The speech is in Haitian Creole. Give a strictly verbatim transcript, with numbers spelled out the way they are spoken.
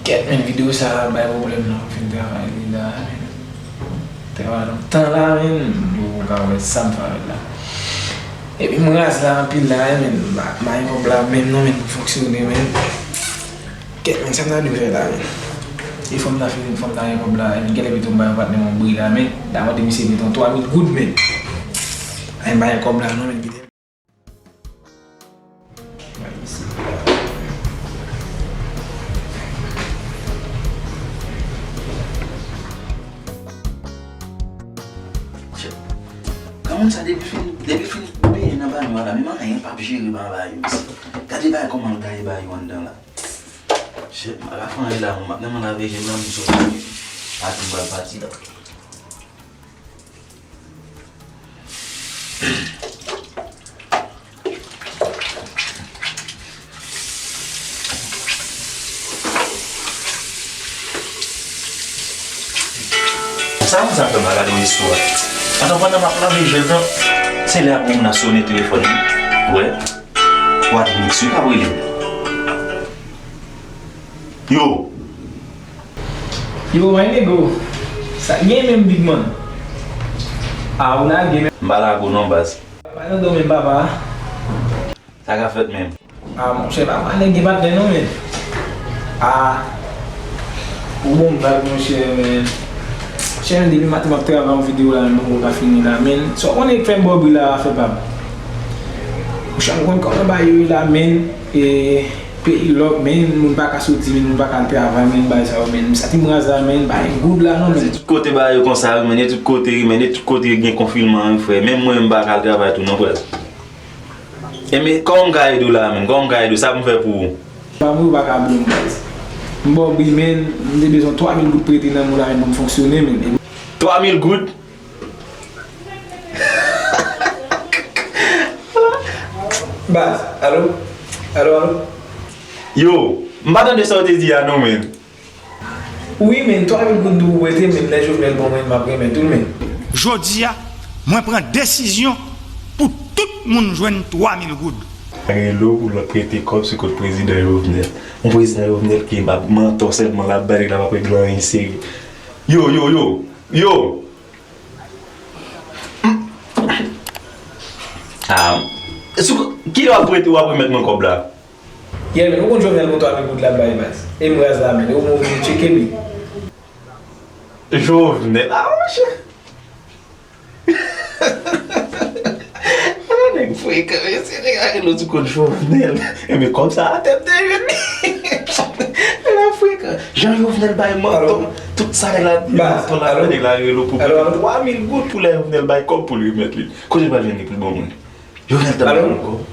Kèt, men, videyo sa a bay pwoblèm non, m fin travay li la, men. Travay lontan la, men, yo ka wè sa m fè avè l la. Epi m raz la anpil la, men, m pa, m pa gen kòb la menm non, men, pou fonksyone, men. Kèt, men, sa m ta dwe fè la, men. E fò m ta fin, fò m ta gen kòb la, men, genlè pito m ba yon patnè m yon bri la, men, m ta mande misye met yon twa mil goud, men. Ay, m pa gen kòb la non, men, pito. Granmoun sa depi fin, depi fin benyen nan banyo a la, menm anyen p ap jere anba yo isi. Gade bagay kòman l gaye ba yo anndan la. Shit, m pa ka fè anyen la, m ap nan lave je m nan, m sot. Avan m pral pati la. Sa moun sa fè m la, gade yon istwa. Atann, pandan m ap lave je m nan, se lè apre moun nan sone telefòn li. Wè. Wadmix wi k ap rele m. Yo. Yo, my nigga. Sa k gen menm, big man? A, ou lage menm. M pa lage w non, baz. Pa nan do menm, papa. Sa k ap fèt menm? A, monchè, papa, nèg gen patnè non, men. A, ou bon vag, monchè, men. Monchè, men, depi maten m ap travay yon videyo la, men, m poko ka fini la, men. Sa w konnen k fè m ba w bri la, afè pa m. Monchè, m konn kòman bagay yo ye la, men. E, peyi lòk, men, moun pa ka soti, men, moun pa ka al travay, men, bagay sa yo, men. M santi m raz la, men, pa gen goud la, non, men. Se tout kote bagay yo konsa, wi, men, e tout kote, wi, men, e tout kote gen konfinman, wi, frè. Menm mwen, m pa ka al travay tou, non, frè. E, men, kòman m ka ede w la, men? Kòman m ka ede w? Sa pou m fè pou ou? Pa mwen, ou pa ka bliye m, baz. M ba w bri, men, m te bezwen twa mil goud prete nan men w la, men, pou m fonksyone, men. Twa mil goud? Baz, alo? Alo, alo? Yo, m pa tande sa w te di a non, men. Wi, men, twa mil goud pou w prete, men, lè Jovenel ban mwen, m ap remèt ou l, men. Jodi a, mwen pran desizyon pou tout moun jwenn twa mil goud. Rele w pou lòt prete kòb sou kont prezidan Jovenel. Yon prezidan Jovenel ki ap mantò sèlman, l ap bay nèg la, p ap regle anyen serye. Yo, yo, yo, yo! Ah, sou ki lè w ap prete, w ap remèt mwen kòb la? Yeah, men, ou konn Jovenel gon twa mil goud l ap bay, baz. E m raz la, men. E ou mwen vin tcheke li. Jovenel, ah, monchè. Ala nèg frekan, mesye, nèg la rele w sou kont Jovenel. Ebyen, kòb sa a tè m te jwenn li. Nèg la frekan. Jan Jovenel bay mantò, tout sa nèg la, mantò la, nèg la rele w pou prete twa mil goud pou lè Jovenel bay kòb pou l remèt li. Kote l pral jwenn li pou l ban moun? Jovenel t ap bay moun kòb.